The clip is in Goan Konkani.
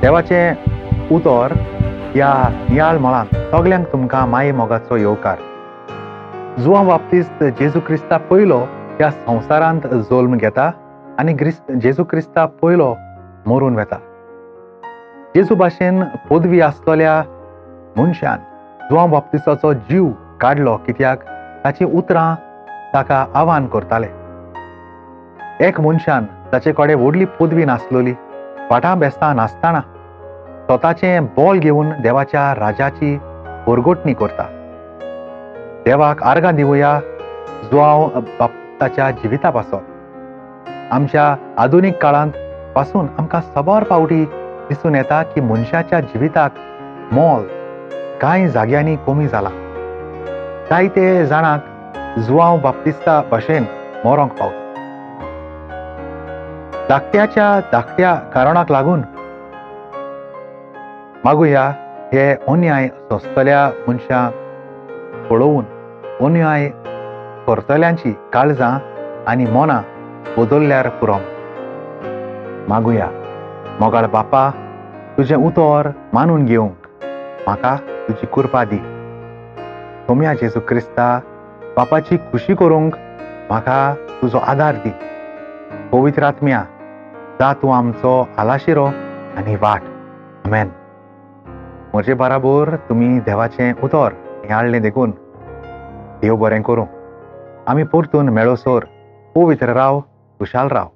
देवाचें उतर ह्या नियाळ मळांत सगल्यांक तुमकां माये मोगाचो येवकार. जुवांव बाप्तिस्त जेजू क्रिस्ता पयलो ह्या संवसारांत जल्म घेता आनी जेजू क्रिस्ता पयलो मरून वेता. जेजू भाशेन पदवी आसतल्या मनशान जुवांव बाप्तिस्ताचो जीव काडलो कित्याक ताचीं उतरां ताका आव्हान करताले. एक मनशान ताचे कडेन व्हडली पदवी नासलोली, फाटां बेसतां नासतना स्वताचें बॉल घेवन देवाच्या राजाची बोरगोटणी करता. देवाक आर्गां दिवया जुवांव बाप्तिस्ताच्या जिविता पासत. आमच्या आधुनीक काळांत पासून आमकां साबार फावटी दिसून येता की मनशाच्या जिविताक मोल कांय जाग्यांनी कमी जाला. जायते जाणांक जुवांव बाप्तिस्ता भाशेन मरोंक पावता. धाकट्याच्या धाकट्या कारणाक लागून मागुया हे अन्याय सोंसतल्या मनशांक पळोवन अन्याय करतल्यांची काळजां आनी मनां बदलल्यार पुरो. मागुया, मोगाळ बापा, तुजें उतर मानून घेवंक म्हाका तुजी कृपा दी. सोम्या जेजू क्रिस्ता बापाची खुशी करूंक म्हाका तुजो आदार दी. पवित्र आत्म्या, जा तूं आमचो आलाशिरो आनी वाट. आमेन. म्हजे बराबर तुमी देवाचें उतर नियाळ्ळें देखून देव बरें करूं. आमी परतून मेळोसर पवित्र राव, खुशाल राव.